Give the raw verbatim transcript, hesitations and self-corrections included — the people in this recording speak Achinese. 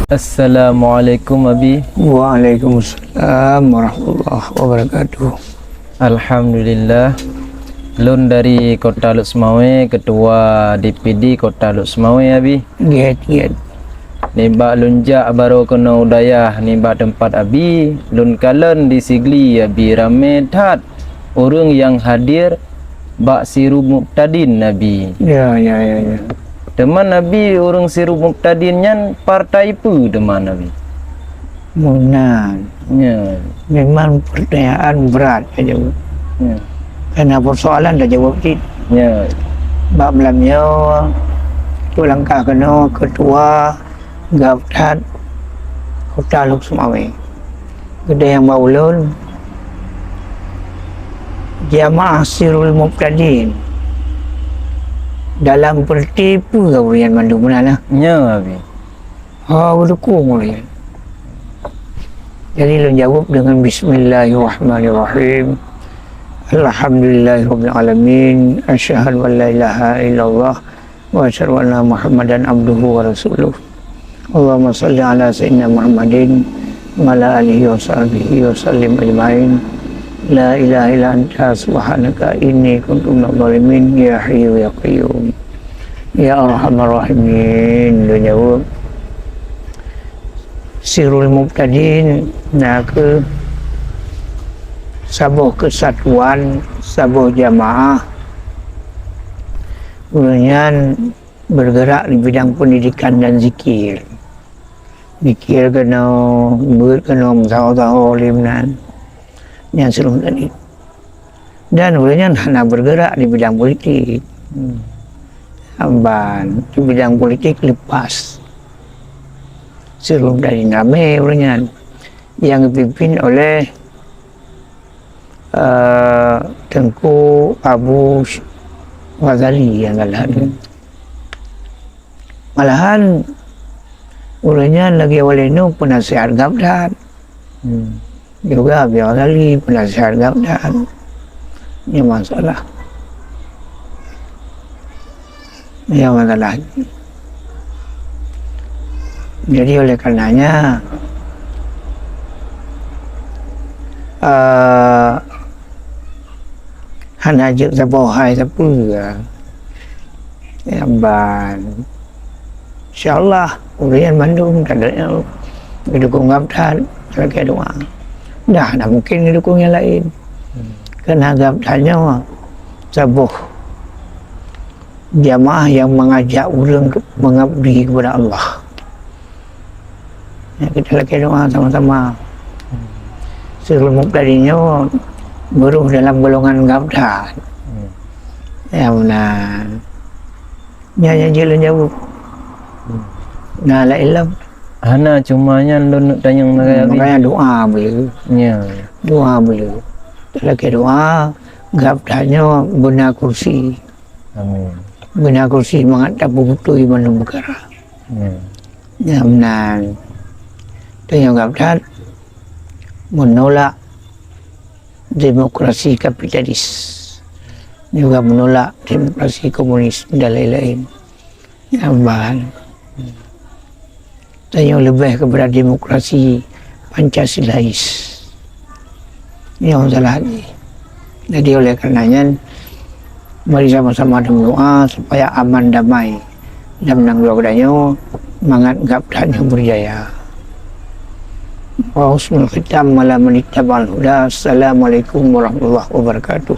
Assalamualaikum, Abi. Waalaikumsalam warahmatullahi wabarakatuh. Alhamdulillah. Lôn dari Kota Lhokseumawe, Semawe, Ketua D P D Kota Lhokseumawe, Abi. Gét, gét. Nibak lôn jak barô keunoe u dayah nibak teumpat Abi, lôn kalon di Sigli, Abi, ramé that ureuëng nyang hadir bak Sirul Mubtadin, Abi. Ya, ya, ya, ya. Teuma, Abi, ureuëng Sirul Mubtadin nyan partai peue teuma, Abi? Meunan. Ya. Memang pertanyaan berat ka jaweueb. Ya. Karena persoalan dah jaweueb cit. Ya. Bak malam nyoe, tu langkah keunoe ketua GAPDHAT Kota Lhokseumawe. Geude nyang bak ulôn, jamaah Sirul Mubtadin dalam peureuti peue ureuëng nyan mandum meunan, nah? Nyoe, Abi. Ha, geudukung ureuëng nyan. Jadi lôn jaweueb deungon bismillahirrahmanirrahim. Alhamdulillahirabbil alamin. Asyhadu an la ilaha illallah wa asyhadu anna Muhammadan abduhu wa rasuluh. Allahumma shalli ala sayyidina Muhammadin wa ala alihi wa sahbihi wa sallim ajmain. La ilaha illa anta subhanaka inni kuntu minadh dhalimin. Ya Hayyu ya Qayyum. Ya Arhamar Rahimin. Lôn jaweueb. Sirul Mubtadin na kheueh saboh keusatuan, saboh jamaah ureuëng nyan bergerak di bidang pendidikan dan zikir. Zikir keunoe, beuet keunoe, meusaho-saho lé meunan. Nyan Sirul Mubtadin. Dan ureuëng nyan hana bergerak di bidang politik. Hmm. Ban di bidang politik lepas. Sirul Mubtadin ramé ureuëng nyan. Nyang geupimpin oleh, eh, Teungku Abu Sy-, Ghazali nyang galak tu. Malahan, ureuëng nyan lagée Waleno peunasihat GAPDHAT. Hmm. Juga Abi Ghazali peunasihat GAPDHAT. Nyoe masalah. Nyoe masalah. Jadi oleh karenanya, eh, hana jeuet saboh hai sapeue. Ya, ban. Insya Allah, ureuëng mandum ka geudukung GAPDHAT, lakée doa. Dah, hana mungkin geudukung nyang laén. Karena GAPDHAT nyoe saboh jamaah nyang mengajak ureuëng ke-, mengabdi kepada Allah. Ya, kita lakée doa sama-sama. Sirul Mubtadin nyoe baroh dalam golongan GAPDHAT. Hmm. Ya, meunan. Nyan nyang jeuet lôn jaweueb. Hmm. Na laén lom. Hana, cuma nyan lôn neuk tanyong lagée, hmm, Abi. Makanya doa beu. Ya. Doa beu. Lakée doa, GAPDHAT nyoe beuna kursi. Amin. Beuna kursi mangat tapeubeutôi mandum peukara. Hmm. Ya, meunan. Tanyoe GAPDHAT menolak demokrasi kapitalis. Juga menolak demokrasi komunis dan lain-lain. Ya, ban. Tanyoe leubeh kepada demokrasi Pancasilais. Nyoe masalah jih. Jadi, oleh karena nyan, mari sama-sama berdoa supaya aman damai dan menang dua geutanyoe, mangat GAPDHAT nyoe berjaya. Wa husnul khitam ala man ittaba'al huda. Assalamualaikum warahmatullahi wabarakatuh.